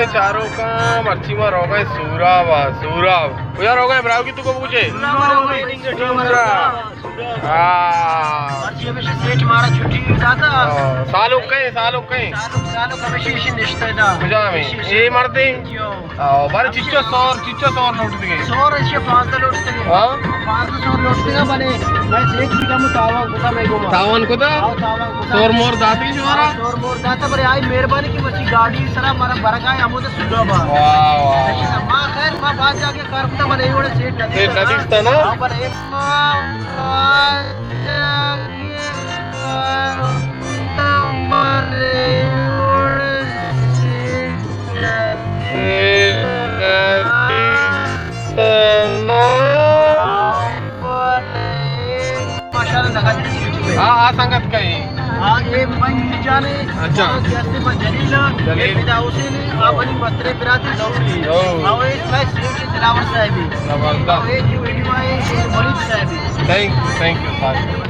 چاروکاں، مرچی ما روگئے سوراب ءَ، سوراب۔ کجا روگئے براہوئی توکا بوجے؟ سوراب۔ ہاں۔ مرچی ہمیشی سیٹھ مارا چھٹی داتا۔ ہاں، سالوک کئے، سالوک کئے؟ سالوک، سالوک ہمیشی ایشی نشتہ دا۔ کجا ہمیں؟ ایشی، ایشی۔ اے مردے؟ جیو۔ آ، بارے چچو سور، چچو سور لوٹ دیگے۔ سور ایشی پانزدہ لوٹ دیگے۔ ہاں؟ پانزدہ سور لوٹ دیگا، بلے میں سیٹھ بھی کم تاوان کتا میں گوما۔ تاوان کتا؟ ہاں، تاوان کتا۔ سور مور داتی شمارا؟ ہاں، سور مور داتا، بلے آئی مہربانی کہ مرچی گاڑی سرا مارا برگا ہے، ہمو سوراب ءَ۔ واہ، واہ۔ ما خیر، ما بعد جا کے کار کتا، بلے اے وڑا سیٹھ نہ سیٹھ نہ دیستا نا۔ ہاں، بلے ما، ماشاءاللہ، لگا دی۔ ہاں، آ سنگت کئے؟ ہاں، اے منی جانے۔ اچھا۔ جیسے میں جلیل، جلیل۔ اے فدا حسین ہے، آ منی مسترے براتی ضروری ہے۔ او۔ او، اے میں سیٹھ دلاور صاحب ہے۔ زبردست۔ او، اے جو ویڈیو آئے، اے ملک صاحب ہے۔ Thank you, thank you, sir.